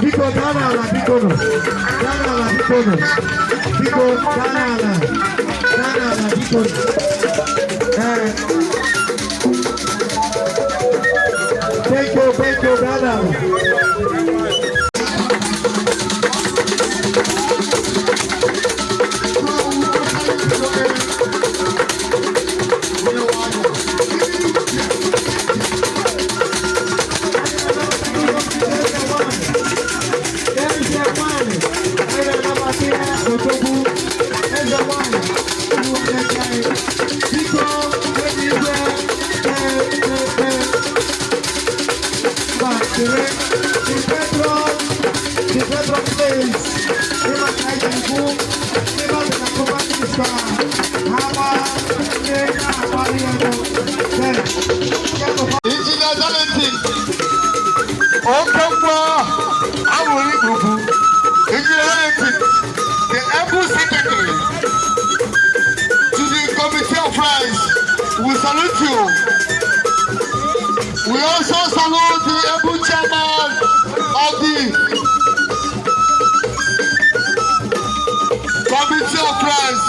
Biko daa n'ala, biko nụ. Daa n'ala, biko nụ. Biko daa n'ala. Daa n'ala, biko nụ. Ee. Thank you, thank you, daa n'ala. Eze nwanyị, anyị na-anabata ya odogwu. Eze nwanyị, iwu na-eche anyị. Biko, onye igwe, ee, ee, ee. Mba, chere. The patron, please. Ịma ka anyị ji ikwu, ebe ọ dị na companies ka ha gbaa ndị na-akpali ego. Ee, ya bụ. Engineer Darlington Okonkwo Awuri Ugwu. Engineer Darlington, the able secretary to the Committee of Friends, we salute you. We also salute the able chairman of the Committee of Friends.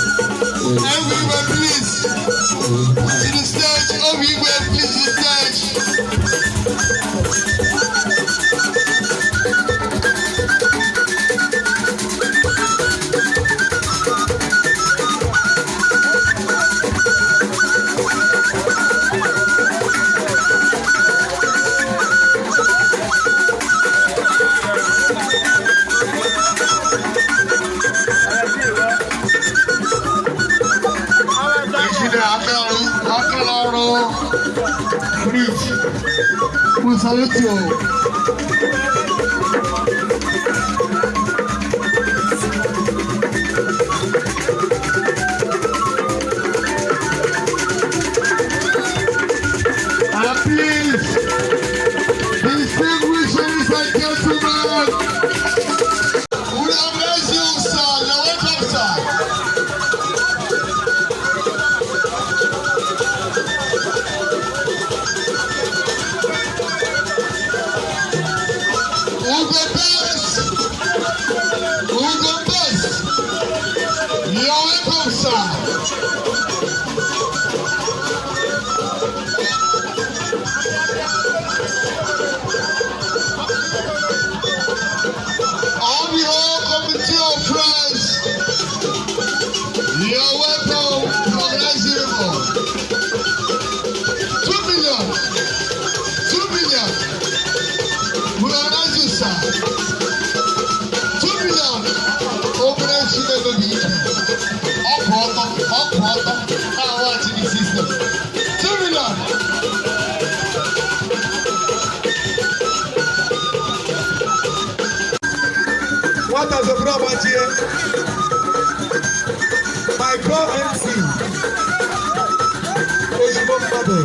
Everywhere, please. To the stage, everywhere, please, to the stage. Engineer Akalaro Bridge. We salute you. And please, distinguished ladies and gentlemen, we recognize you, sir. You're welcome, sir. Ugo Best! Ugo Best! You're welcome, sir. On the whole committee of friends, you're welcome. Recognize you. 2 million. 2 million. We recognize you, sir. 2 million. Obere Chineke dị iche. Ọkwụ ọtọ, ọkwụ ọtọ, na-awaghachi the system. 2 million. Nwata zọburu ọgbachie. My co-MC. Ozugbo mmadụ.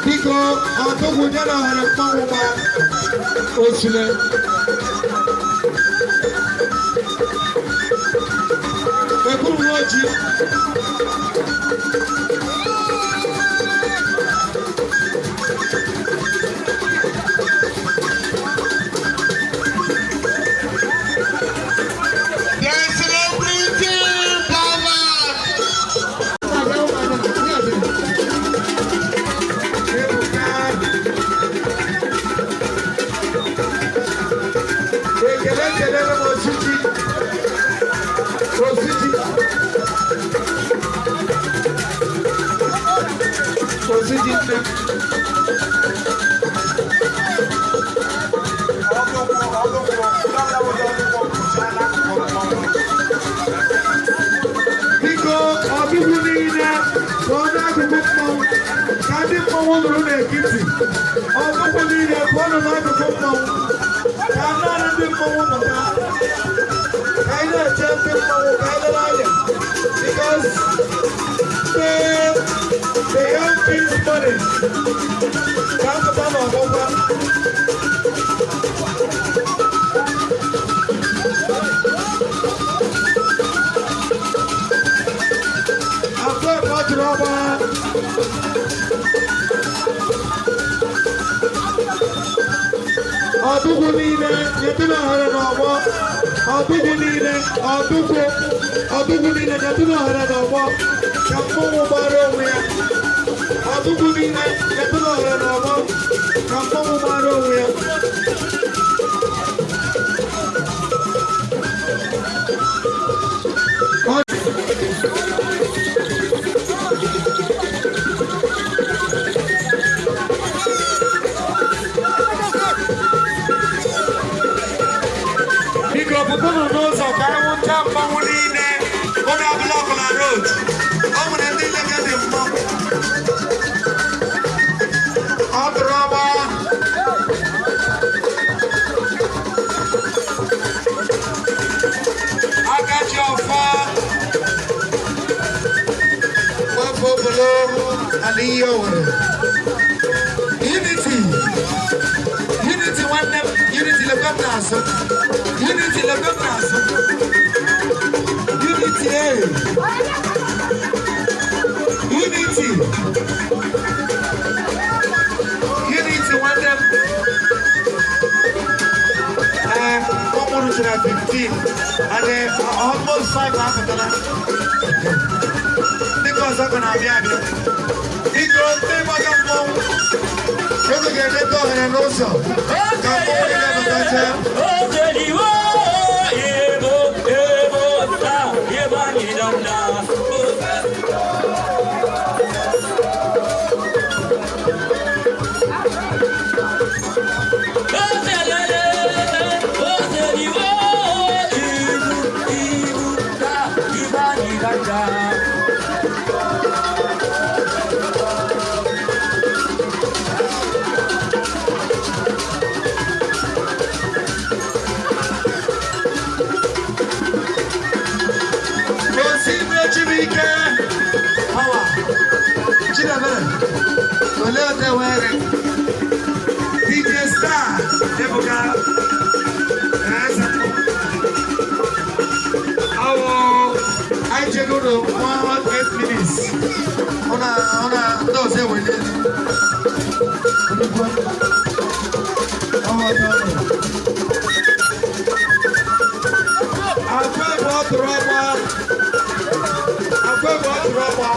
Biko, ọtụgwụ nye na ohere mmanwụ ma osule. Ekwuru m oji. The celebrity power. Ebuka. Mmanwụ nụrụ n'etiti. Ọgụgụ niile pụọnụ n'akụkụ mmanwụ. Ka naanị ndị mmanwụ nọta. Ka anyị na-eche ndị mmanwụ ka anyị lere anya. Because the young king's money ga-apụta n'ọgbọgba. Afọ ebe ọ jụrụ ọgba. Ọdụgwụ niile nyetụrụ ohere n'ọgbọ. Ọdụgwụ niile, ọdụgwụ, ọdụgwụ niile nyetụrụ ohere n'ọgbọ ka mmọnwụ gbara onwe ya. Ọdụgwụ niile nyetụrụ ohere n'ọgbọ ka mmọnwụ gbara onwe ya. Biko pụtụnụ n'ụzọ ka anwụnta mmanwụ niile onye ọbụla ọbụla road. O nwere ndị legadi mmanwụ. Ọ tụrụ ọgba. Aka ji ọfọ. Nwafọ obolo ala ihe Owere. Unity. Unity nwanne m, Unity lekwe m n'azụ. Unity lekwe m n'azụ. Unity ee. Unity. Unity nwanne m. Ee, ọ mụrụ chara 15 and almost 5 apụtala. Ndị ka ọzọ ka na-abịa abịa. Biko ndị gbaga mmọnwụ. Unu ga-edete ohere n'ụzọ ka mmọnwụ niile batacha. Osimiri Chibuike Power Chinemere olee otu ewere DJ Star Ebuka Eze awụ anyị chegoro 108 minutes ọ na ndị ọzọ ewele nnukwu ọnwa ọzọ. Akwa ebe ọ tụrụ ọgba. Akwa ebe ọ tụrụ ọgba.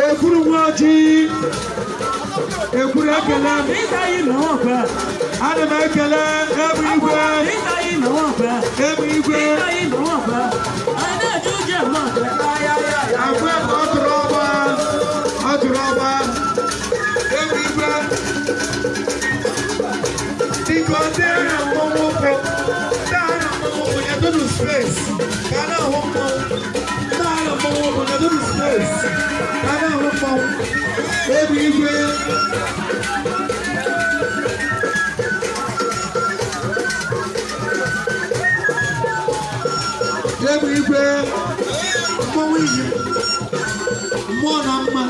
Ekwuru nwa ojii. Ekwuru ekele m. Ana m ekele egbe igwe. Egbe igwe. Akwa ebe ọ tụrụ ọgba. Ọ tụrụ ọgba. Egbe igwe. Biko ndị agha mmọnwụ ụkwụ. Ndị agha mmọnwụ ụkwụ nyetụnụ space. Ka a na-ahụ mmọnwụ. Ndị agha mmọnwụ ụkwụ nyetụnụ space. Ka a na-ahụ mmọnwụ. Egbe igwe. Egbe igwe. Mmọnwụ iyi. Mmụọ na mma.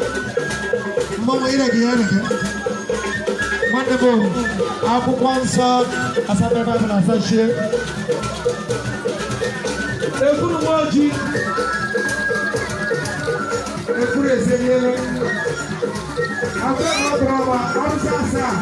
Mmọnwụ ire gị ya gị. Nwanne m, akwụkwọ nsọ asatọ Baịbụl asachie. Ekwuru nwa ojii. Ekwuru ezenyere. Akwa ebe ọ tụrụ ọgba, ọrụsị asaa.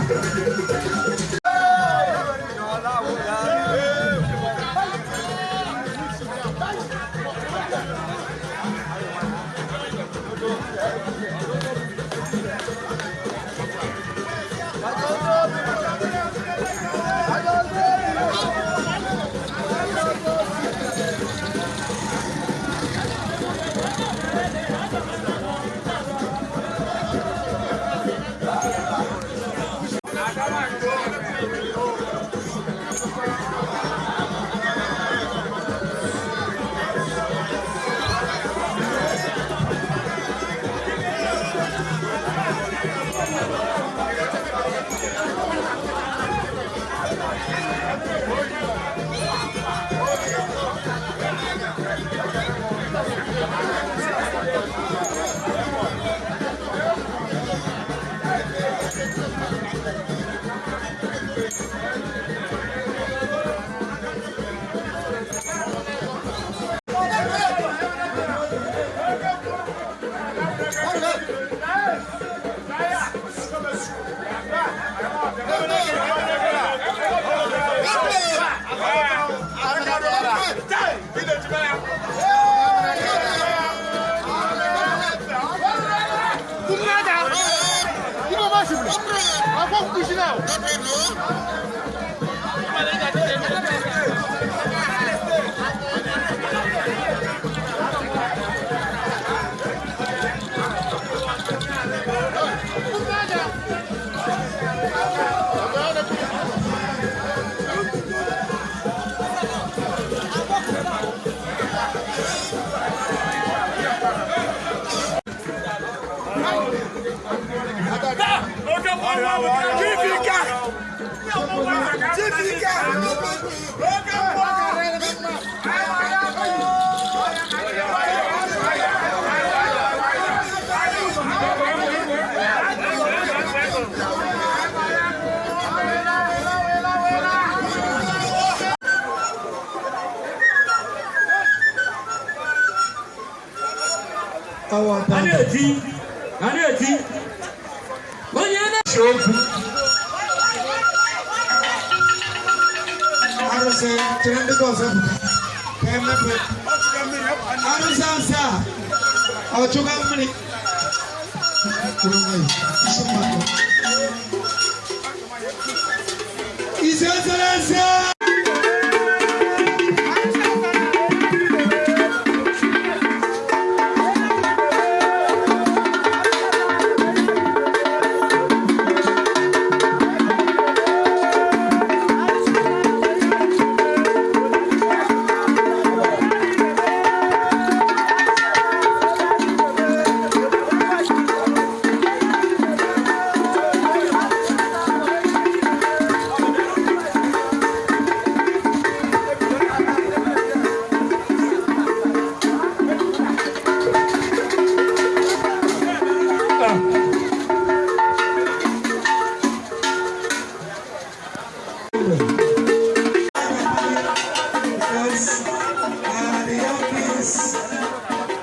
A na-eti, a na-eti onye na-ese okwu. Arụsị chere ndị ọzọ pụta ka emepe arụsị asaa ọchụga mmiri kwuru nwayọ isi mmadụ isi eserese. Because the young kids,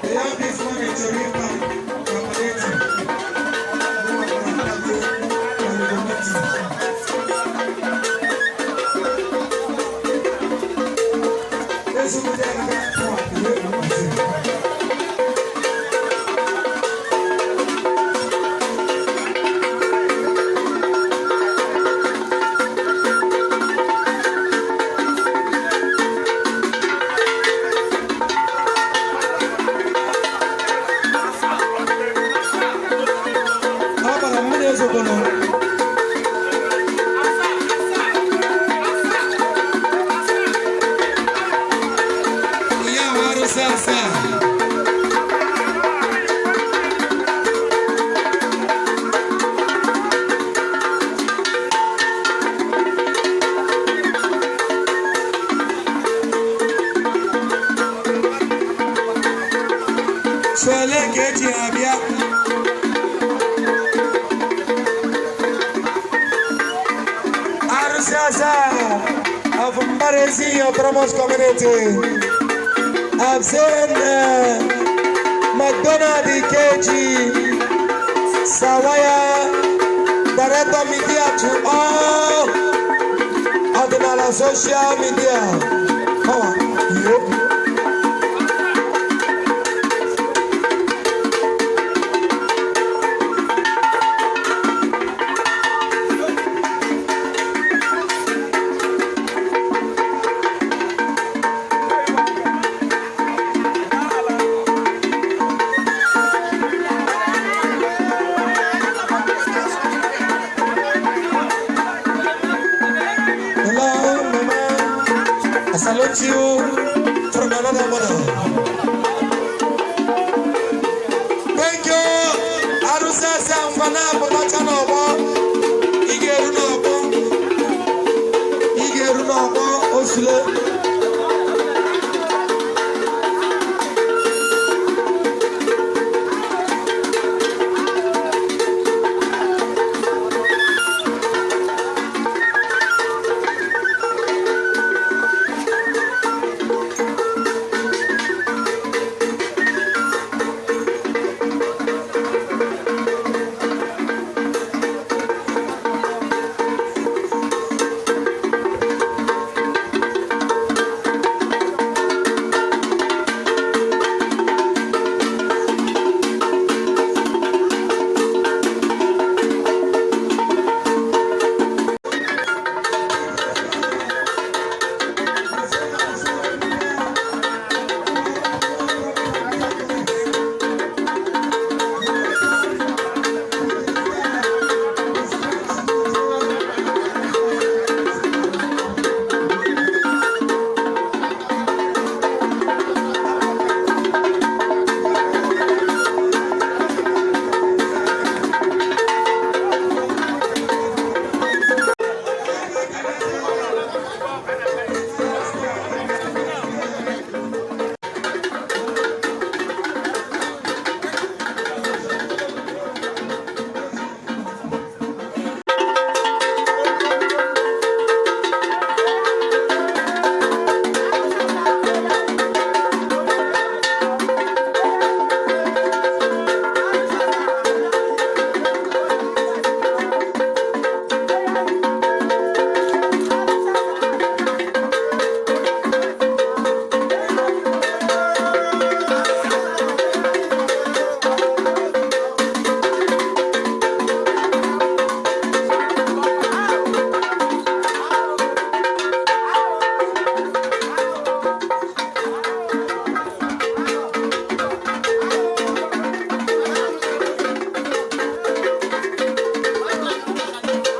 the young kids want to reap and Ọ gbara mmiri ezogolo. Ihe ahụ arụsị asaa. So ole ka eji abịa? Arụsị asaa of Mbarezi Autonomous Community. I've seen McDonald Ikeji Sawaya, Director Media to all Ordinary social media. Come on. Yep. Hello, Mama. I salute you from another mother. Thank you. Arụsị asaa Mfanabọ.